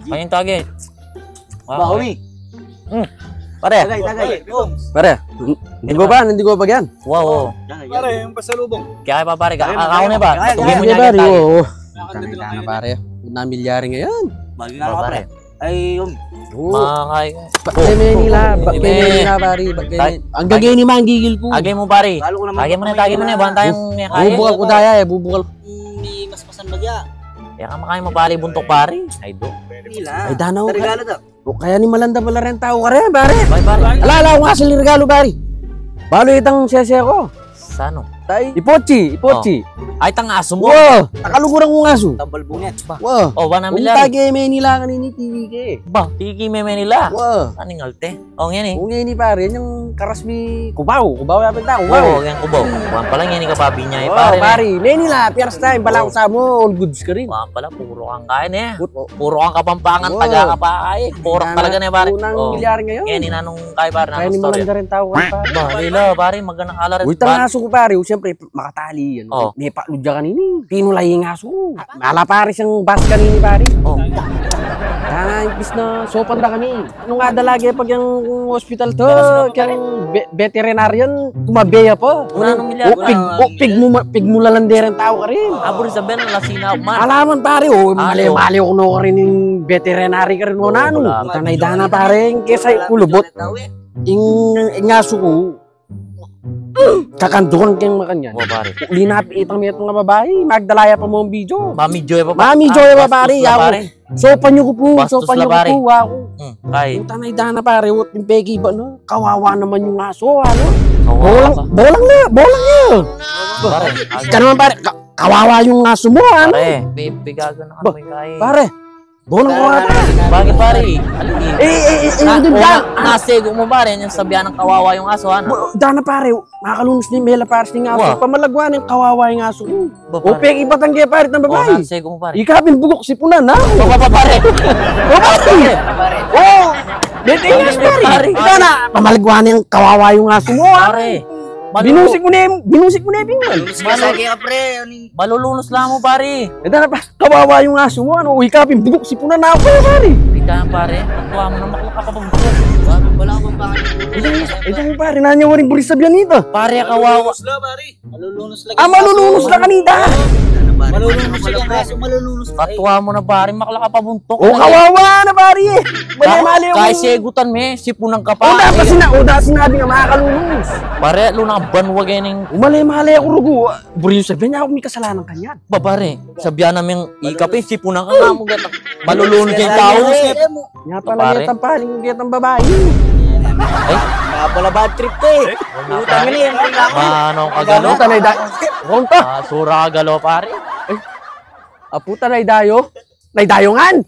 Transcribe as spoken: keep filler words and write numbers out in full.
Kanyang tagi. Bawi. Hmm. Pare. Tagay, tagay. Pare, hindi ko ba? Hindi ko ba yan? Wow, wow. Pare, yung pasalubong. Kaya pa, pare. Kakakaon na ba? Sige, pare. Oo. Tangina na, pare. Namilyari ngayon. Ba, pare. Ay, yun. Makakay. Ba, kay Menila. Ba, kay Menila, pare. Ba, kay Men-, ang gagay ni manggigil ko. Agay mo, pare. Agay mo na, agay mo na. Buwan tayong kaya. Bubukal ko daya eh. Bubukal. Ni mas pasan bagya. Kaya ka makain mo, pare, buntok, pare. Ay, do. Ay, danaw. Regalo daw. O, kaya ni malanda pala rin tau ka rin, pare. Bye, pare. Ala, ala, akong asil ni regalo, pare. Balo itang sese ko. Sano? Tay, ipochi, ipochi. Ay, tang asu mo. Wa, nakaluguran kong asu. Tambal bunget. Wa. O, ba namin lang? Tagi Menila kanini, tiki. Ba, tiki me Menila. Wa. Aning alte. O, ngeni. O, ngeni, pare, yan yung karas mi Cubao. Cubao, yapin ta, Cubao. O, yan Cubao. Wan pala, ngeni ka pa binya, pare. Pare, Menila, first time pala ako sa mo, all goods ka rin. Wan pala, puro kang kain eh. Puro kang Kapampangan, taga ka pa ay. Puro talaga na, pare. Unang milyar ngayon. Ngeni, nanung kay, pare, nanung story. Kaya ni malanda rin tau, pare. Ba, lila, pare, magana kala rin. Uy, tang asu ko, pare, o, siyempre, makatali yan. O. May pakludya kanini. Pinulay yung asu ko. Ala, pare, siyang bas kanini, pare. O. Kaya, imbis na sopan da kami. Ano nga da lagi pag yung hospital to, kayang be-, veterinarian, kumabeya pa. Ano, ano, milyar? O, pig-, o, pigmu-, pigmulalanderen tau ka rin. Abur sa ben, lasina man. Alaman, pare, o, mali-mali ko no ka rin yung veterinary ka rin, o, nanu. Tanay dana, pare, yung kesa yung kulubot. Ing, ing asu ko, kakandukan keng makanyan. Wa, pare. Linapi itang metung a babai, magdalaya pa mo ang video. Mamidyo ya pa, pare. Mamidyo ya pa, pare. Yaku. Sopan yu ku pu, sopan yu ku pu, aku. Hmm, ay. Puta na idana, pare, uting peki ba na? Kawawa naman yung asu, ano? Kawawa. Bolang, bolang na, bolang na. Pare, ika naman, pare, ka-, kawawa yung asu mo, ano? Pare, pi-, pigagan na kami kay. Pare, bolang kawawa. Bakit, pare? Eh, eh, eh, eh, na, hindi, o, da-, na-, nasego mo, pare, yung sabihan ng kawawa yung asu, ano? Bo-, dana, pare, makalunus ni mela, pare, sing asu. Wa. Pamalagwa na yung kawawa yung asu. Ba, pare. O, peki batang kaya, pare, ng babai. O, nasego mo, pare. Ika pin bugok sipunan, ha? Ba, ba, ba, pare. O, pare. O, deti nga, pare. Pare. Ika na, pamalagwa na yung kawawa yung asu mo, ha? Pare. Binusik mo na yung, binusik mo na yung pinggan. Malulunus lang mo, pare. Ita na, pa, kawawa yung asu mo, ano? O, ika pin bugok sipunan na ako, pare. Ika, pare. Pagkuha mo na, maklaka pa bugok. Wala, wala akong pangalan. Ita, ita, pare, nanya waring buri sabihan ita. Pare, kawawa. Malulunus lagi. Ah, malulunus na kanita. Malulunus lagi ang asu, malulunus. Patuwa mo na, pare, maklaka pa buntok. O, kawawa na, pare, eh. Mali-mali yung... Kaya segutan me, sipunan ka pa. O, dapat sina-, o, dapat sinabi nga, makalulunus. Pare, luna ka banwa gening. O, mali-mali ako, rugo. Buri yung sabihan niya ako may kasalanan kanyan. Ba, pare, sabihan namin ika pa, sipunan ka nga mo, gata. Malulunus yung tau. Nya pala, pare. Nya pala, nya pala, nya pala, babai. Ay? Nya pala, bad trip ka eh. Puta, mali yan, mali yan. Manong kagalo. Puta na ida-, puta. Ah, sura kagalo, pare. Ay. Ah, puta na idayo. Na idayo ngan.